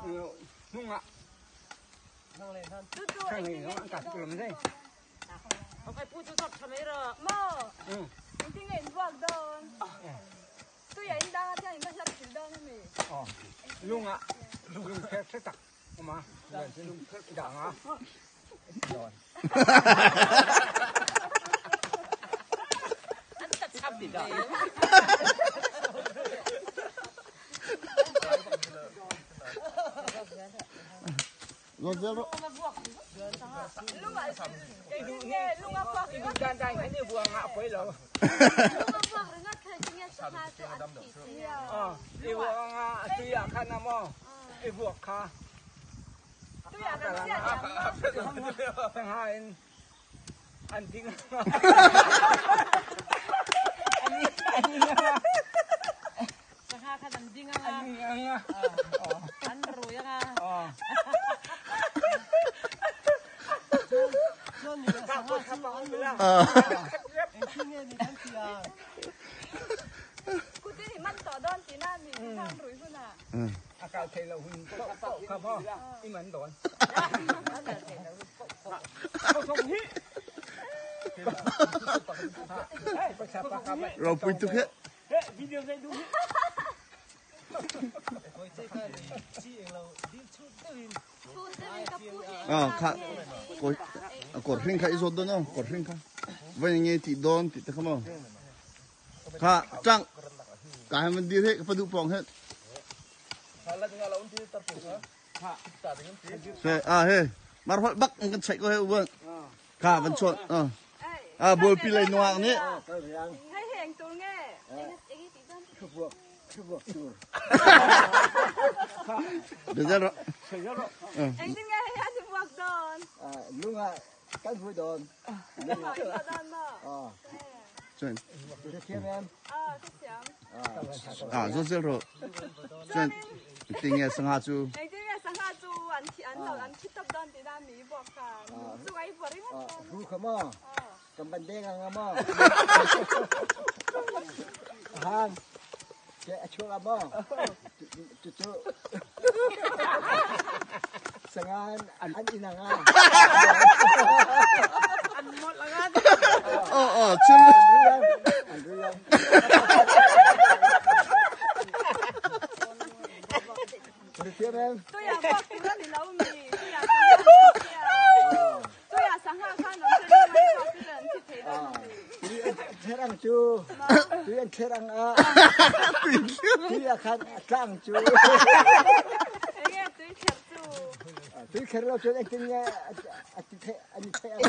Nungah. Lungah lungpher taktak uma dang ah don. An ta chap ve. Sangha khan an ding anga. An rui anga. Ropui tuk he. Ah, kha ko kor hring kha i zawt don o kor hring kha vai nge ti don ti te kha mo kha tang ka han van dir he ka padu pong he se ah he mar hol bak kan check ko he uban kha van chon ah ah bolpi lei nuak nih Ah, zo zel ro. Chuan tinge sangha chu. Kan ban deng ang mo. Han. Che a chuak a mo. Cu cu. Sangan an inang a. An mol angan. Oh oh chun. An ruyang. Therang cu tui an therang ah tui ah khan a tlang cu tui kher lo cun engtin nge an i theih.